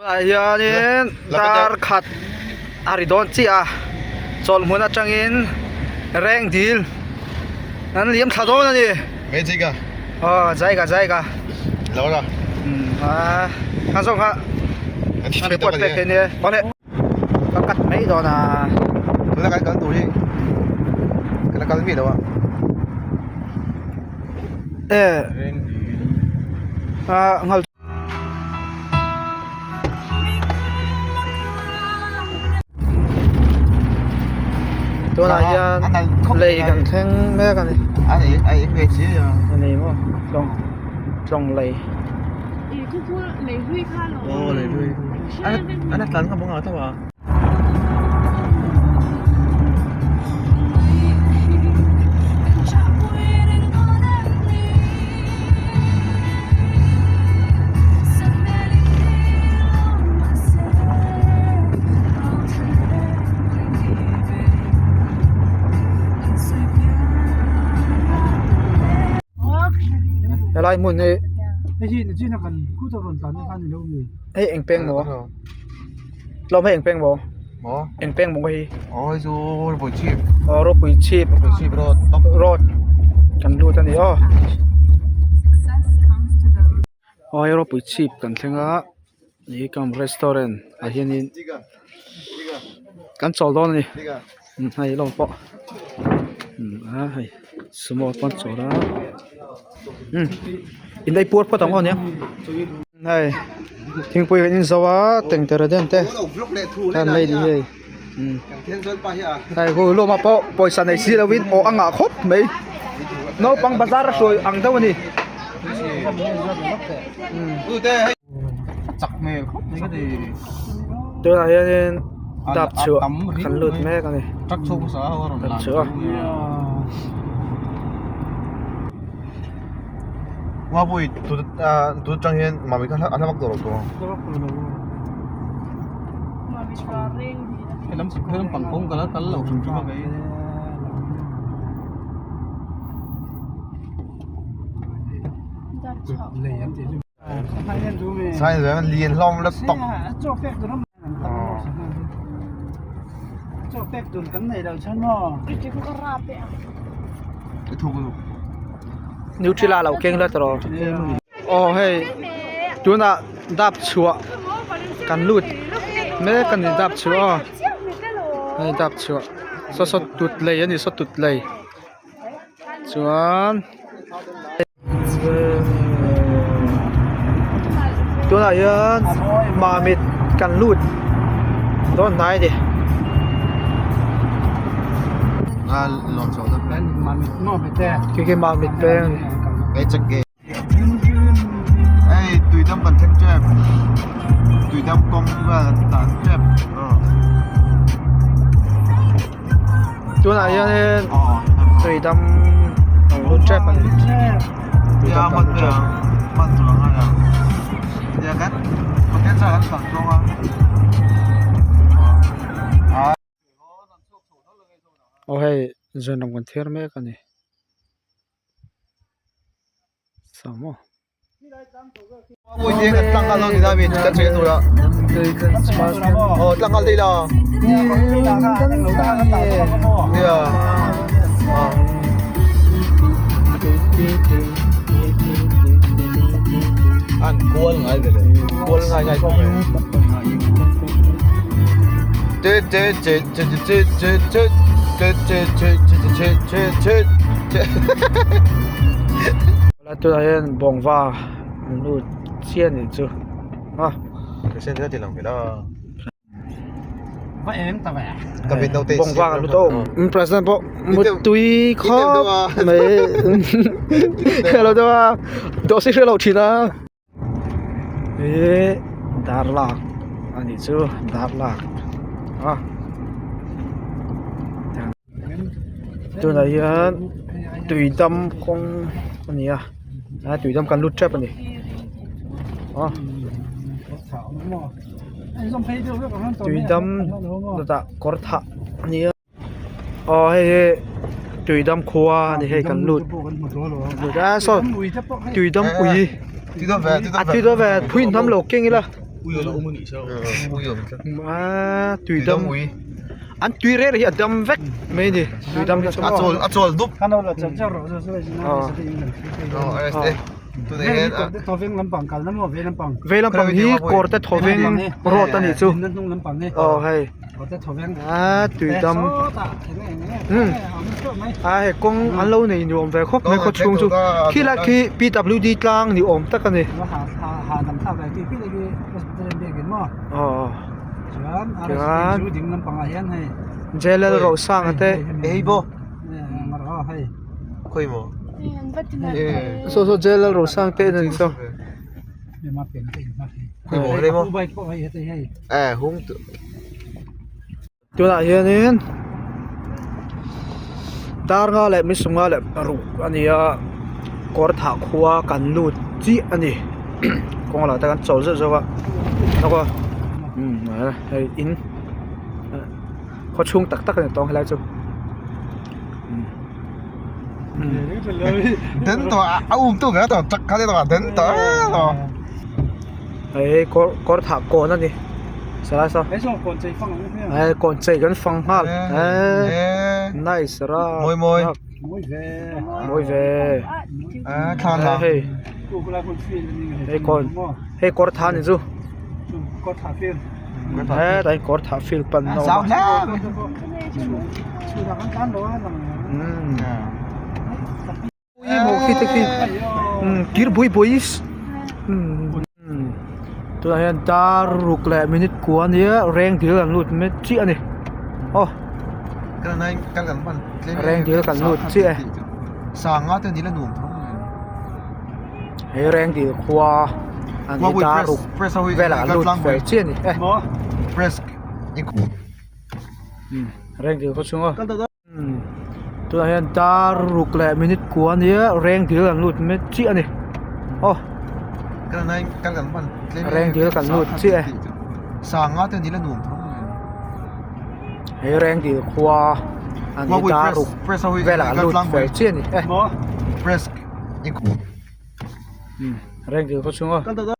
Tunah hianin dar khat a ri dawn chiah a chawlh hmun atangin reng dil an liam thla dawn a ni aw jaiga jaiga a a zawng kha a report pek theih nia awle ka cut mai dawn a tuna kan kal tur hi kan la kal miah lo a e a nghal. Tunah hian lei kan thleng mek a ni a ni maw tlawng tlawng lei Helai hmun hi hei eng peng maw tlawm hei eng peng maw eng peng maw hei aw ropui chhip road kan lut a ni aw aw hei ropui chhip kan thleng a ih kam restaurant ah hianin kan chawl dawn a ni hei lawng pawh a hei sumo pawh an chawl a umm in ei puar phawt ang aw nia. Hei thingpui kan in zo a tengtere den te kan lei ni hei hei hu lawmah pawh pawisa nei si lovin aw a ngah khawp mai naupang bazar a hruai ang deuh a ni tunah hianin dap chhuah kan lut mek a ni dap chhuah. Ngapui tut tut atang hian mami kha a hla vak tawh lo tawh ang. Helam helam pang kawng ka la kal lo hrim hrim a kei. Sai zan lian hlawm la tawk. Nutella lo keng la tawh aw hei tunah dap chhuah kan lut mek a ni dap chhuah aw hei dap chhuah saw saw tut lei a ni saw tut lei chuan. Tunah hian mamit kan lut dawn hnai a ni. Khi khi mamit peng a ni. Tunah hianin tuidam an lut tep a ni tuidam kan lut tep. Aw hei zun ram kan thiar mek a ni sawmaw. Tunah hian bawngva an lut chiah anih chu a. Bawngva kan lut awm president pawh mutui khawp mai alo deuh a dawh si hrelo thin a ihh darlak anih chu darlak a. Tunah hian tui dam kawng a ni a a tui dam kan lut tep a ni aw tui dam chutah kawr thah a ni a aw hei hi tui dam khua a ni hei kan lut lut a saw tui dam ui a tui dawn ve phui hnam lo keng ila. A tuidam an tui reng hi a dam vek mai a ni tuidam hi chu a chawl a chawl dup vei lampang hi kawr te thawveng road a nih chu aw hei a tuidam umm a hei kawng an lo nei nuam ve khawp mai khaw chhung chu khilai khi P W D tlang ni awm tak a ni aw chuan J L Rosanga te saw saw J L Rosanga te a ni saw. Tunah hianin dar nga leh mi sawmnga leh paruk a ni a kawr thah khua kan lut chiah a ni kawng lah te kan chawl zeuh zeuh a hei in khaw chhung tak tak a ni tawng helai chu. Hei kawr kawr thah kawn a ni salai saw hei kawn chei kan fang nghal eee nice ra mawi ve hei hei kawn hei kawr thah a ni chu hetah hian kawr thah field pan a awm a khi te khi kir bui bui tunah hian dar ruk leh minute kua ania reng dil an lut mek chiah a ni aw reng dil kan lut chiah e he reng dil khua an hi dar ruk velah an lut fel chiah a ni e reng dil khaw chhunga. Tunah hian dar ruk leh minute kua ania reng dil an lut mek chiah a ni aw reng dil kan lut chiah e he reng dil khua an hi dar ruk velah an lut fel chiah a ni e reng dil khaw chhunga.